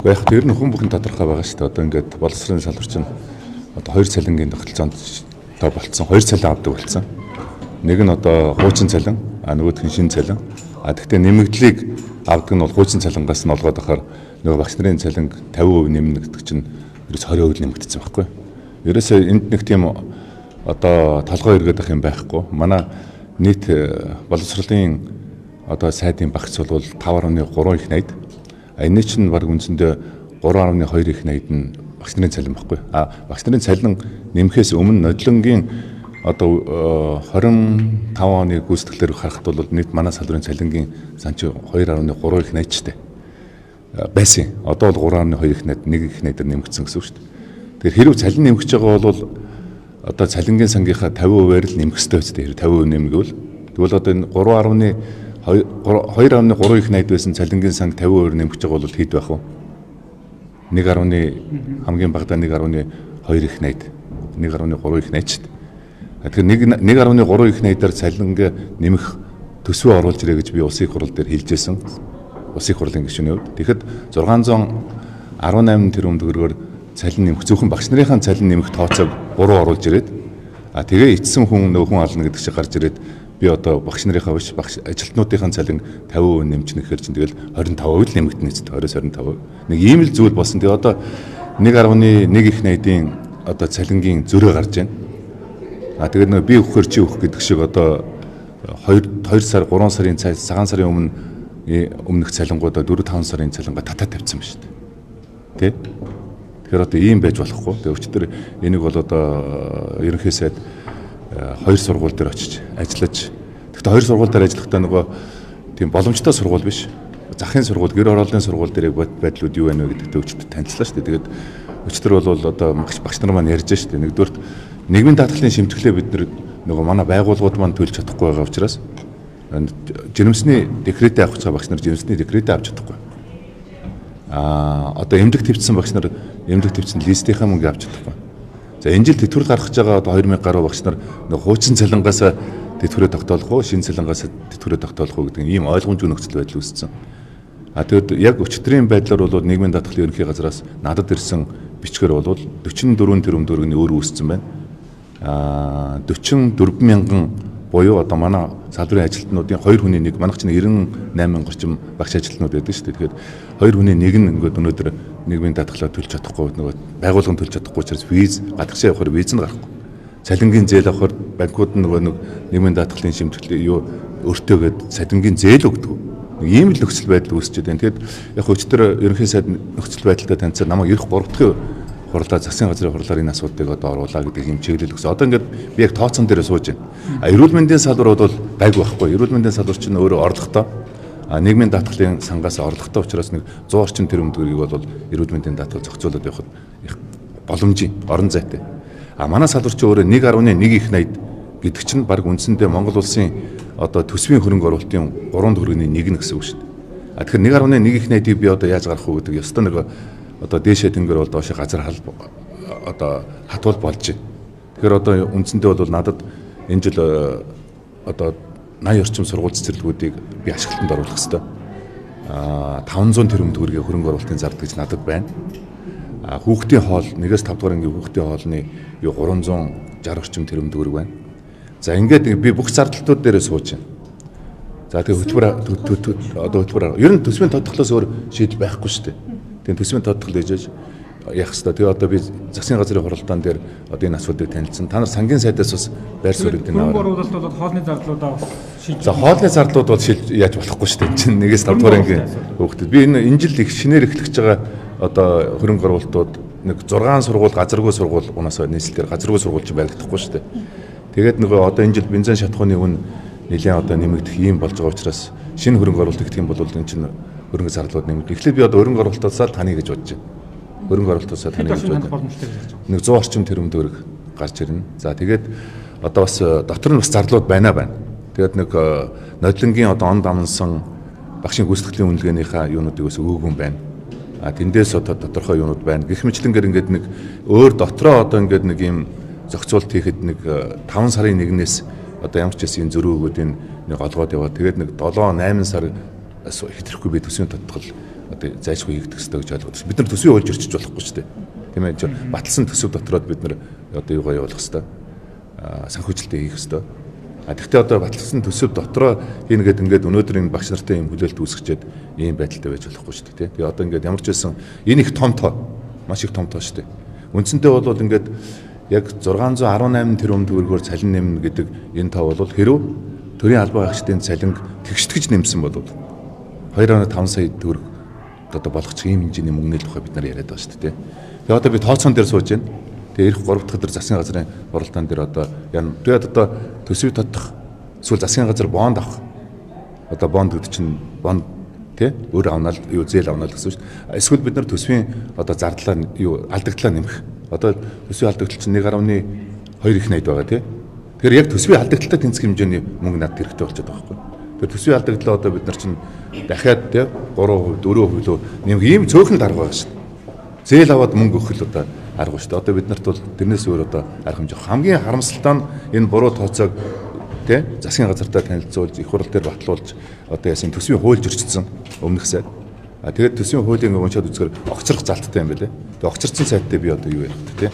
Яг тэр нь хүн бүхэн тодорхой байгаа шүү дээ. Одоо ингээд боловсролын салбар чинь одоо хоёр цалингийн тогтолцоонд одоо болцсон. Хоёр цалин авдаг болцсон. Нэг нь одоо хуучин цалин, а нөгөөх нь шинэ цалин. А тэгтээ нэмэгдлийг авдаг нь бол хуучин цалингаас нь олгоод ахаар нөгөө багш нарын цалин 50% нэмнэ гэдэг чинь ерөөс 20% нэмэгдсэн байхгүй. Ерөөсөө энд нэг тийм одоо толгой эргээд ах юм байхгүй. Манай нийт боловсролын одоо сайдын багц бол 5.3 их 80. А энэ чинь баг үндсэндээ 3.2 их 80 нь багш нарын цалин байхгүй. А багш нарын цалин нэмэхээс өмнө нодлонгийн одоо 25 оны гүйцэтгэлээр харахад бол нийт манай салбарын цалингийн сан чи 2.3 их 80-тай байсан. Одоо бол 3.2 их 80, 1 их 80-аар нэмэгдсэн гэсэн үг шүү дээ. Тэгэхээр хэрв цалин нэмэгдэж байгаа бол одоо цалингийн сангийнхаа 50%-аар л нэмэх ёстой үстэй. Хэрв 50% нэмгэвэл тэгвэл одоо энэ 2.3 их 80 байсан цалингийн санг 50% нэмэгдэж байгаа бол хэд байх вэ? 1. хамгийн багадаа 1.2 их 80, 1.3 их 80 шүү дээ. Тэгэхээр 1.3 их 80-аар цалинг нэмэх төсвөө оруулж ирээ гэж би улсын их хурал дээр хэлж байсан. Улсын их хурлын гишүүний хувьд. Тэгэхэд 618 тэрбум төгрөгөөр цалин нэмэх, зөвхөн багш нарынхаа цалин нэмэх тооцоог буруу оруулж ирээд, а тэгээ эцсэн хүн нөх хүн ална гэдэг шиг гарч ирээд би одоо багш нарынхаа биш багш ажилтнуудынхаа цалин 50% нэмчихнэ гэхэр чинь тэгэл 25% л нэмэгдэнэ ч 20-25%. Нэг ийм л зүйл болсон. Тэгээ одоо 1.1 их 80-ийн одоо цалингийн зөрөө гарч байна. А тэгээд нөгөө би өгөхөр чи өгөх гэдэг шиг одоо 2 сар 3 сарын цагаан сарын өмнө өмнөх цалингуудаа 4 5 сарын цалингаа татаа тавьсан ба шүү дээ. Тэ? Тэгэхээр одоо ийм байж болохгүй. Тэгээ өчтөр энийг бол одоо ерөнхий сайд хоёр сургууль дээр очиж ажиллаж, гэхдээ хоёр сургууль дээр ажиллахдаа нөгөө тийм боломжтой сургууль биш. Захын сургууль, гэр хорооллын сургууль дээр яг байдлууд юу байна вэ гэдэгт өчтөр танилцлаа шүү дээ. Тэгээд өчтөр бол одоо багш нар маань ярьж шүү дээ. Нэгдүгээрт нийгмийн даатгалын шимтгэлээ бид нөгөө манай байгууллагууд маань төлж чадахгүй байгаа учраас жирэмсний декретээ авах гэж багш нар жирэмсний декретээ авч чадахгүй. А одоо эмнэлэг твцсэн багш нар эмнэлэг твцсэн листийнхаа мөнгө авч чадахгүй. За энэ жил тэтгэвэр гаргаж байгаа одоо 2000 гаруй багш нар нөгөө хуучин цалингаас тэтгэврээ тогтоолох уу, шинэ цалингаас тэтгэврээ тогтоолох уу гэдэг ийм ойлгомжгүй нөхцөл байдал үүссэн. А тэгэд яг өчтөрийн байдлаар бол нийгмийн даатгалын ерөнхий газраас надад ирсэн бичгээр бол 44 тэрбум төгрөгийн өөр үүссэн байна. А 44 мянган буюу одоо манай салбарын ажилтнуудын 2 хүний нэг, манайх чинь 98 мянга орчим багш ажилтнууд байдаг шүү дээ. Тэгэхээр 2 хүний нэг нь ингээд өнөөдөр нийгмийн даатгалаа төлж чадахгүй, нөгөө байгууллага нь төлж чадахгүй учраас виз гадагшаа явахаар виз нь гарахгүй. Цалингийн зээл авахар банкуд нь нөгөө нэг нийгмийн даатгалын шимтгэл юу өртөөгөөд цалингийн зээл өгдөг. Ийм л нөхцөл байдал үүсчихэд байна. Тэгэхэд яг өчтөр ерөнхий сайд нөхцөл байдалтай танилцаад намайг ирэх 3 дахь хурлаа засгийн газрын хурлаар энэ асуудлыг одоо оруулаа гэдэг юм чиглэл өгсөн. Одоо ингээд би яг тооцон дээр сууж байна. А эрүүл мэндийн салбар бол гайг байхгүй. Эрүүл мэндийн салбар чинь өөрөө орлоготой. А нийгмийн даатгалын сангаас орлоготой учраас нэг 100 орчим тэрбум төгрөгийг бол эрүүл мэндийн даатгал зохицуулаад явахад их боломжийн орон зайтай. А манай салбар чинь өөрөө 1.1 их 80 гэдэг чинь баг үндсэндээ Монгол улсын одоо төсвийн хөрөнгө оруулалтын 3 төгрөгийн нэг нь гэсэн үг шүү дээ. А тэгэхээр 1.1 их 80-ыг би одоо яаж гаргах вэ гэдэг ёстой нэг одоо дээшээ тэнгэр бол доошоо газар хал одоо хатуул болж байна. Тэгэхээр одоо үндсэндээ бол надад энэ жил одоо 80 орчим сургууль цэцэрлэгүүдийг би ашиглалтанд оруулах хэрэгтэй. А 500 тэрбум төгрөгийн хөрөнгө оруулалтын зардал гэж надад байна. А хүүхдийн хоол 1-ээс 5 дугаар ангийн хүүхдийн хоолны юу 360 орчим тэрбум төгрөг байна. За ингээд би бүх зардалтууд дээрээ сууж байна. За тэгээ хөтөлбөр одоо хөтөлбөр ер нь төсвийн тодтголоос өөр шийдэл байхгүй шүү дээ. Тэгээ төсвийн тодтгол ээжэж яах хэвээр. Тэгээ одоо би засгийн газрын хуралдаан дээр одоо энэ асуудлыг танилцсан. Та нар сангийн сайдаас бас байр суурийг энэ аваад. Хөрөнгө оруулалт бол хоолны зардлуудаа бас шийдэж. За хоолны зардлууд бол шилж яаж болохгүй шүү дээ. Чинь 1-ээс 5 дугаар ангийн хүүхдэд. Би энэ жил их шинээр эхлэж байгаа одоо хөрөнгө оруулалтууд нэг 6 сургууль газаргүй сургууль унаасаа нийслэлээр газаргүй сургууль чинь баригдахгүй шүү дээ. Тэгээд нөгөө одоо энэ жил бензин шатхууны үн нэлээд одоо нэмэгдэх ийм болж байгаа учраас шинэ хөрөнгө оруулалт гэх юм бол энэ чинь хөрөнгө зарлууд нэмэгдэх. Эхлээд би одоо хөрөнгө оруулалтаасаа таны гэж бодож байна. Хөрөнгө оруулалтаасаа таны гэж бодож байна. Нэг 100 орчим тэрбум төгрөг гарч ирнэ. За тэгээд одоо бас дотор нь бас зарлууд байна байна. Тэгээд нэг нодлонгийн одоо он дамнсан багшийн гүйцэтгэлийн үнэлгээнийхаа юунуудыг бас өгөөгүй юм байна. А тэндээс одоо тодорхой юунууд байна. Гэх мэтлэнгээр ингээд нэг өөр дотроо одоо ингээд нэг юм зохицуулт хийхэд нэг 5 сарын 1-ээс одоо ямар ч хэсгийн зөрүү өгөөд энэ нэг олгоод яваа. Тэгээд нэг 7 8 сар хэтрэхгүй би төсвийн тодтгол одоо зайлшгүй хийгдэх ёстой гэж ойлгоод. Бид нар төсвийн хуульд өрчиж болохгүй шүү дээ. Тийм ээ. Баталсан төсөв дотроод бид нар одоо юугаа явуулах ёстой. Санхүүжилтээ хийх ёстой. А тэгвэл одоо баталсан төсөв дотроо хийнэ гэдэг ингээд өнөөдөр энэ багш нартай юм хүлээлт үүсгэчихэд ийм байдалтай байж болохгүй шүү дээ. Тэгээ одоо ингээд ямар ч байсан энэ их том тоо, маш их том тоо шүү дээ. Үндсэндээ бол ингээд яг 618 тэрбум төгрөгөөр цалин нэмнэ гэдэг энэ тоо бол хэрв төрийн албан хаагчдын цалинг тэгштгэж нэмсэн бол 2.5 сая төгрөг одоо болгочих ийм хэмжээний мөнгөний тухай бид нар яриад байгаа шүү дээ. Тэгээ одоо би тооцоон дээр сууж байна. Тэгээ ирэх 3 дахь өдөр засгийн газрын хуралдаан дээр одоо яна. Тэгээд одоо төсвийг тодтох эсвэл засгийн газар бонд авах. Одоо бонд гэдэг чинь бонд тий өөр авнаа юу зээл авнаа л гэсэн шүү дээ. Эсвэл бид нар төсвийн одоо зардлаа юу алдагдлаа нэмэх. Одоо төсвийн алдагдал чинь 1.2 их 80 байгаа тий. Тэгэхээр яг төсвийн алдагдaltaй тэнцэх хэмжээний мөнгө надад хэрэгтэй болчиход байгаа байхгүй. Тэр төсвийн алдагдлаа одоо бид нар чинь дахиад тий 3%, 4% лөө нэмэх ийм цөөхөн дарга байгаа шүү дээ. Зээл аваад мөнгө өгөх л одоо арга шүү дээ. Одоо бид нарт бол тэрнээс өөр одоо арга хэмжээ. Хамгийн харамсалтай нь энэ буруу тооцоог тий засгийн газартаа танилцуулж, их хурал дээр батлуулж одоо яасан төсвийн хууль зөрчилсөн өмнөх сайд. А тэгээд төсвийн хуулийг уншаад үзэхээр огцрох залттай юм байлээ. Тэгээд огцорсон сайттай би одоо юу ярих вэ тий.